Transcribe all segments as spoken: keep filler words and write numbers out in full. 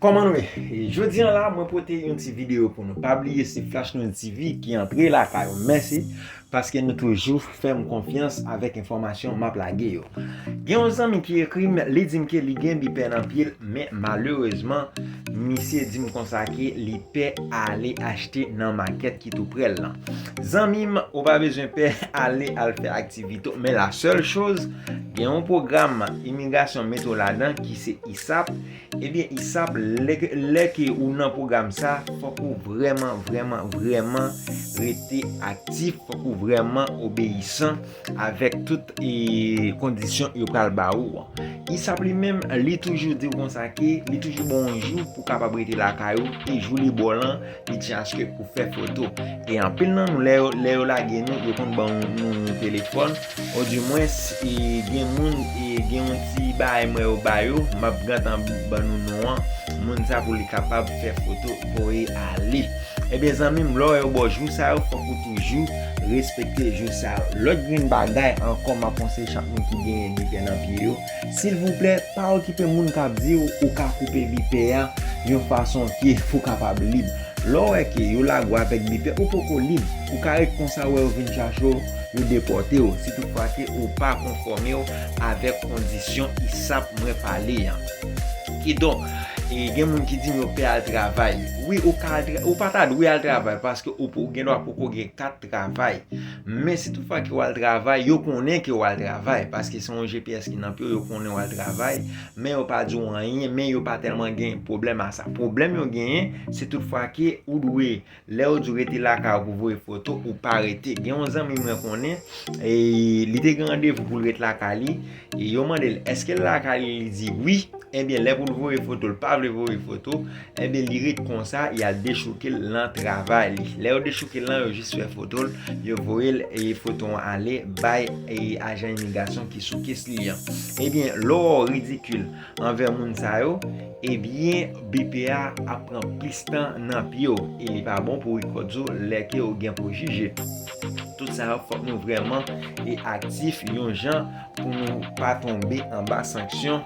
Kòman nou ye? Jodi a la, mwen pote yon ti videyo pou nou. Pa bliye se Flash News T V ki antre lakay ou. Mèsi paske nou toujou fè m konfyans avèk enfòmasyon m ap lage yo. Gen yon zanmi ki ekri m, li di m ke li gen bipè nan pye l, men malerezman, misye di m konsa ke li pè ale achte nan makèt ki tou prè l lan. Zanmi m, ou pa bezwen pè ale al fè aktivite w, men la sèl choz, gen yon pwogram imigrasyon mete w ladan ki se I S A P. Ebyen, I S A P, lè ke, lè ke ou nan pwogram sa, fòk ou vrèman, vrèman, vrèman rete aktif, fòk ou vrèman obeyisan avèk tout, e, kondisyon yo pral ba ou an. I S A P li menm, li toujou di w konsa ke li toujou ba w yon jou pou w kapab rete lakay ou, e jou li ba w lan, li chans ke pou fè foto. E anpil nan nou, lè yo, lè yo lage nou, yo konn ban nou, nou telefòn, odimwens, e, gen moun, e, gen yon ti bagay mwen yo ba yo, m ap gentan ban nou non an, moun sa pou li kapab fè foto, voye ale. Ebyen, zanmi m, lè yo ba w jou sa yo, fòk ou toujou respekte jou sa yo. Lòt grenn bagay ankò, m ap panse chak moun ki genyen bipè nan pye yo, silvouplè, pa okipe moun k ap di w ou ka koupe bipè a yon fason ke pou w kapab lib. Lè w wè ke yo lage w avèk bipè, ou poko lib. Ou ka ret konsa, wè yo vin chache w, yo depòte w, si toutfwa ke ou pa konfòme w avèk kondisyon I S A P mwen pale an. Kidonk, e, gen moun ki di m yo pè al travay. Wi, ou ka al tra-, ou pa ta dwe al travay paske ou po-, ou gen dwa poko gen kat travay. Men si toutfwa ke w al travay, yo konnen ke w al travay, paske se yon G P S ki nan pye w, yo konnen w al travay, men yo pa di w anyen, men yo pa tèlman gen pwoblèm a sa. Pwoblèm yo genyen, se toutfwa ke ou dwe, lè yo di w rete lakay ou pou voye foto, ou pa rete. Gen yon zanmi mwen konnen, e, li te gen randevou pou l ret lakay li, e yo mande l, èske l lakay li, li di wi. Ebyen, lè pou l voye foto, l pa vle voye foto, ebyen, li ret konsa, y al dechouke l nan travay li. Lè yo dechouke l lan, yo jis fè foto l, yo voye l, e, foto an ale bay, e, ajan imigrasyon ki sou kes li an. Ebyen, lè w ridikil anvè moun sa yo, ebyen, bipè a ap pran plis tan nan pye w, e li pa bon pou rikòd ou lè ke w gen pou jije. Tout sa yo, fòk nou vrèman, e, aktif yon jan pou nou pa tonbe anba sanksyon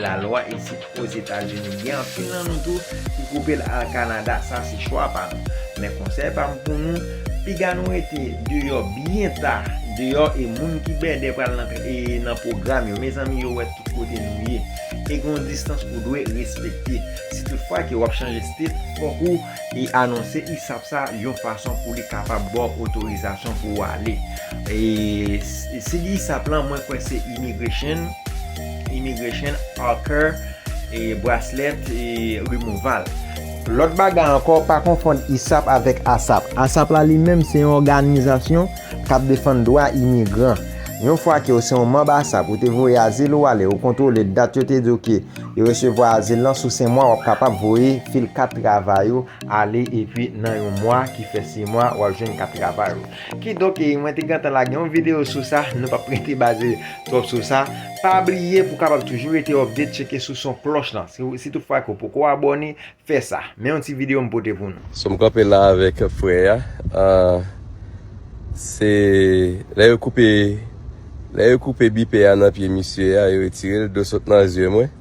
lalwa isit Ozetazini. Gen anpil nan nou tou ki koupe l al Kanada, sa se chwa pa nou. Men konsèy pa m pou nou, piga nou rete deyò byen ta, deyò, e moun ki bèdè pral nan, e nan pwogram yo. Mezanmi, yo wè tout kote nou ye. E gen yon distans ou dwe respekte. Si toutfwa ke w ap chanje state, fòk ou e anonse I S A P sa yon fason pou li kapab ba w otorizasyon pou w ale. E si, si I S A P lan, mwen kwè se immigration, immigration, hawker, e bracelet, e removal. Lòt bagay ankò, pa konfonn I S A P avèk ASAP. ASAP la li menm se yon òganizasyon k ap defann dwa imigran. Yon fwa ke w se yon manm ASAP, ou te voye azil ou ale, ou kontwole dat yo te di w ke yo resevwa azil lan sou senk mwa, w ap kapab voye fil kat travay ou ale, epi nan yon mwa ki fè sis mwa, w ap jwenn kat travay ou. Kidonk, e, mwen te gentan lage yon videyo sou sa, nou p ap rete baze twòp sou sa. Pa bliye pou w kapab toujou rete update, tcheke sou son klòch lan. Si, si toutfwa ke w poko abòne, fè sa. Men yon ti videyo m pote pou nou. So, m kanpe la avèk frè a. Ah, se lè yo koupe, lè yo koupe bipè a nan pye misye a, yo retire l, dlo sot nan zye mwen.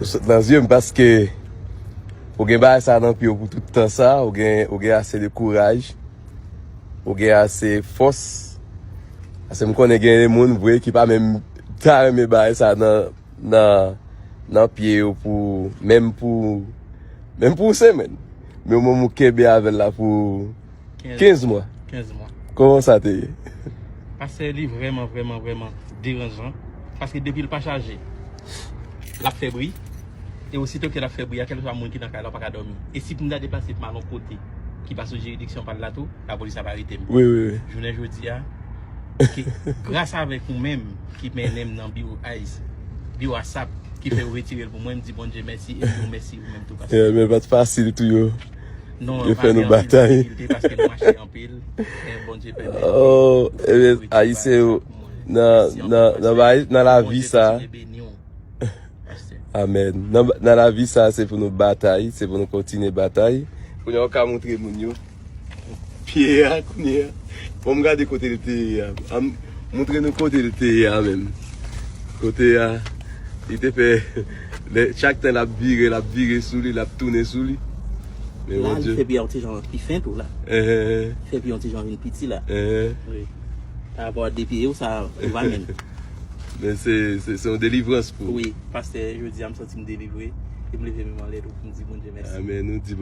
Dlo sot nan zye m paske ou gen bagay sa nan pye w pou tout tan sa, ou gen, ou gen ase de kouraj, ou gen ase fòs. Paske m konnen gen de moun vre ki pa menm ta renmen bagay sa nan, nan, nan pye yo pou, menm pou, menm pou yon semèn. Men ou menm ou kenbe avè l la pou kenz mwa. Kenz mwa. Kòman sa te ye? Pastè, li vrèman, vrèman, vrèman deranjan. Paske depi l pa chaje, l ap fè bri. E osito ke l ap fè bri a, kèlkeswa moun ki nan kay la, w pa ka dòmi. E si pou m ta deplase pou m al yon kote ki pa sou jiridiksyon pa l la tou, lapolis ap arete m. Wi, wi, wi. Jounen jodi a, ke, gras avèk ou menm ki mennen m nan biwo ICE, biwo ASAP, ki fè yo retire l pou mwen, m di Bondye mèsi, e m di w mèsi ou menm tou, pastè. Yeah, men pa t fasil tou yo. Non, yo fè nou batay. Paske nou mache anpil, men Bondye pèmèt. Oh, ebyen, Ayisyen yo, nan, nan, nan, nan lavi sa. Amèn. Nan, nan lavi sa, se pou nou batay, se pou nou kontinye batay. Kounye a, ou ka montre moun yo pye a, kounye a. Bon, m gade kote l te ye a. An, Montre nou kote l te ye a menm. Kote a, li te fè, lè, chak tan l ap vire, l ap vire sou li, l ap tounen sou li. Men La, li Bondye. Fè pye a yon ti jan pi fen tou la. Eh, Fè pye a yon ti jan vin piti la. eh, Wi. Pa rapò a de pye yo, sa ou pa menm. Men se, se, se yon delivrans pou ou. Wi, pastè, jodi a m santi m delivre. E m leve men m anlè tou pou m di Bondye mèsi. Amen. Nou di